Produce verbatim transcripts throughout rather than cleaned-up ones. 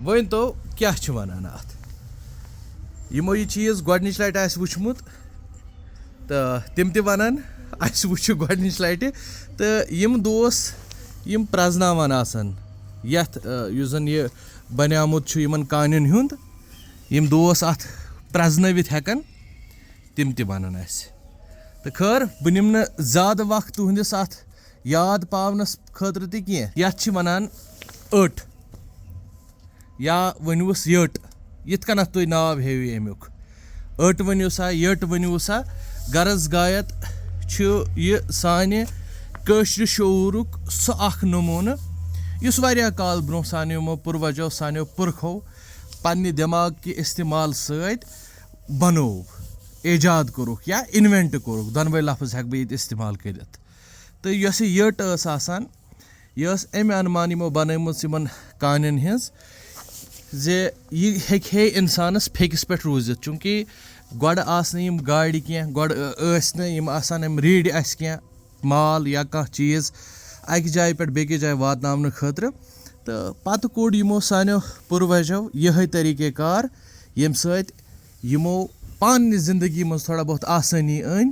ؤنۍ تو، کیٛاہ چھِ وَنان اَتھ؟ یِمو یہِ چیٖز گۄڈٕنِچ لَٹہِ آسہِ وٕچھمُت، تہٕ تِم تہِ وَنَن، اَسہِ وٕچھ یہِ گۄڈٕنِچ لَٹہِ۔ تہٕ یِم دوس، یِم پرٛزناوان آسَن یَتھ، آ، یُس زَن یہِ بَنیومُت چھُ یِمَن کانٮ۪ن ہُنٛد، یِم دوس اَتھ پرٛزنٲوِتھ ہٮ۪کَن، تِم تہِ وَنَن اَسہِ۔ تہٕ خٲر، بہٕ نِمہٕ نہٕ زیادٕ وقت تُہٕنٛدِس اَتھ یاد پاونَس خٲطرٕ تہِ کینٛہہ۔ یَتھ چھِ وَنان أٹ۔ یا ؤنِوُس یٔٹ، یِتھ کٔنَتھ تُہۍ ناو ہیٚیِو اَمیُک۔ أٹ ؤنِو سا، یٔٹ ؤنِو سا، غرض غایت چھُ یہِ سانہِ کٲشرِ شعوٗرُک سُہ اَکھ نموٗنہٕ، یُس واریاہ کال برٛونٛہہ سانیو یِمو پُروَجو، سانیو پُرکھو پنٛنہِ دٮ۪ماغ کہِ استعمال سۭتۍ بنوو، ایجاد کوٚرُکھ یا اِنوٮ۪نٹ کوٚرُکھ، دۄنوَے لفظ ہٮ۪کہٕ بہٕ ییٚتہِ استعمال کٔرِتھ۔ تہٕ یۄس یہِ یٔٹ ٲس آسان، یہِ ٲس اَمہِ اَنمان یِمو بَنٲومٕژ یِمَن کانٮ۪ن ہِنٛز، زِ یہِ ہیٚکہِ ہے اِنسانَس پھیٚکِس پٮ۪ٹھ روٗزِتھ، چوٗنٛکہِ گۄڈٕ آسہٕ نہٕ یِم گاڑِ کینٛہہ، گۄڈٕ ٲ-، ٲسۍ نہٕ یِم آسان، یِم ریٖڈِ آسہِ کینٛہہ، مال یا کانٛہہ چیٖز اَکہِ جایہِ پٮ۪ٹھ بیٚکِس جایہِ واتناونہٕ خٲطرٕ۔ تہٕ پَتہٕ کوٚڑ یِمو سانیو پُروَجو یِہوٚے طریٖقہ کار، ییٚمہِ سۭتۍ یِمو پنٛنہِ زِندگی منٛز تھوڑا بہت آسٲنی أنۍ،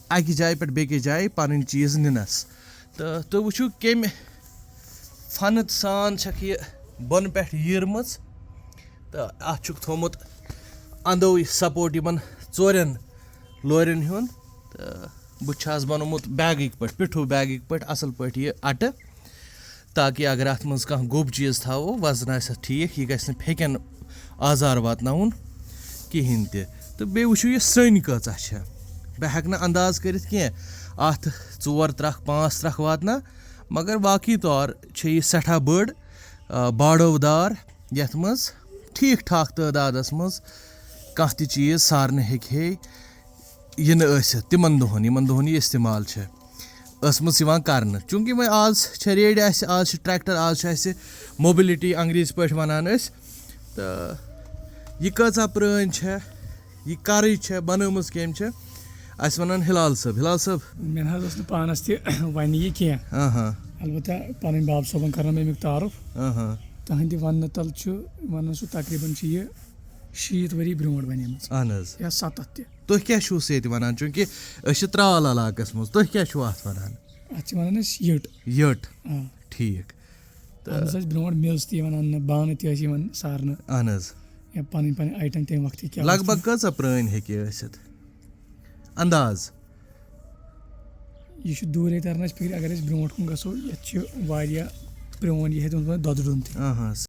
اَکہِ جایہِ پٮ۪ٹھ بیٚکِس جایہِ پَنٕنۍ چیٖز نِنَس۔ تہٕ تُہۍ وٕچھِو، کَمہِ فَنہٕ سان چھَکھ یہِ بۄنہٕ پٮ۪ٹھ ییٖرمٕژ۔ تہٕ اَتھ چھُکھ تھوٚومُت اَندو یہِ سَپوٹ یِمَن ژورٮ۪ن لورٮ۪ن ہُنٛد۔ تہٕ بہٕ چھَس بَنومُت بیگٕکۍ پٲٹھۍ، پِٹھوٗ بیگٕکۍ پٲٹھۍ، اَصٕل پٲٹھۍ یہِ اَٹہٕ، تاکہِ اگر اَتھ منٛز کانٛہہ گوٚب چیٖز تھاوو، وَزن آسہِ اَتھ ٹھیٖک، یہِ گژھِ نہٕ پھیٚکٮ۪ن آزار واتناوُن کِہیٖنۍ تہِ۔ تہٕ بیٚیہِ وٕچھِو، یہِ سٔنۍ کۭژاہ چھےٚ۔ بہٕ ہٮ۪کہٕ نہٕ انداز کٔرِتھ کینٛہہ، اَتھ ژور ترٛکھ، پانٛژھ ترٛکھ واتنا، مگر واقعی طور چھےٚ یہِ سٮ۪ٹھاہ بٔڑ، آ، باڈو دار، یَتھ منٛز ٹھیٖک ٹھاک تعدادَس منٛز کانٛہہ تہِ چیٖز سارنہٕ ہیٚکہِ ہے یِنہٕ ٲسِتھ تِمَن دۄہَن، یِمَن دۄہَن یہِ استعمال چھےٚ ٲسمٕژ یِوان کرنہٕ۔ چوٗنٛکہِ وۄنۍ آز چھےٚ ریڈِ اَسہِ، آز چھِ ٹریکٹر، آز چھِ اَسہِ موبلٹی انگریزی پٲٹھۍ وَنان أسۍ۔ تہٕ یہِ کۭژاہ پرٛٲنۍ چھےٚ، یہِ کَرٕچ چھےٚ، بَنٲومٕژ کٔمۍ چھےٚ، اَسہِ وَنان ہلال صٲب۔ ہلال صٲب۔ مےٚ نہ حظ ٲس نہٕ پانَس تہِ وَنہِ یہِ کینٛہہ۔ آہا۔ البتہ پَنٕنۍ باب صٲبَن کَرنو مےٚ اَمیُک تعارُف۔ آہا۔ تَہَنٛدِ وَننہٕ تَل چھُ وَنان سُہ تقریٖباً چھِ یہِ شیٖتھ ؤری برٛونٛٹھ بَنیمٕژ۔ اَہَن حظ۔ یا سَتَتھ تہِ۔ تُہۍ کیٛاہ چھِو سُہ ییٚتہِ وَنان؟ چوٗنٛکہِ أسۍ چھِ ترٛال علاقَس منٛز، تُہۍ کیٛاہ چھِو اَتھ وَنان؟ اَتھ چھِ وَنان أسۍ یٔٹ۔ یٔٹ۔ آ۔ ٹھیٖک۔ تہٕ اَتھ منٛز ٲسۍ برٛونٛٹھ میٚژ تہِ یِوان اَننہٕ، بانہٕ تہِ ٲسۍ یِوان سارنہٕ۔ اَہَن حظ۔ یا پَنٕنۍ پَنٕنۍ آیٹَم تَمہِ وقتہٕ کیٛاہ لگ اوس بگ تِم۔ کۭژاہ پرٛٲنۍ ہیٚکہِ ٲسِتھ؟ انداز۔ یہِ چھُ دوٗرے تَران اَسہِ فِکرِ، اگر أسۍ برٛونٛٹھ کُن گژھو، یَتھ چھِ واریاہ پرٛون، یہِ ہیٚتھ ووٚنمُت دۄدٕ ڈوٗن تہِ۔ آہا۔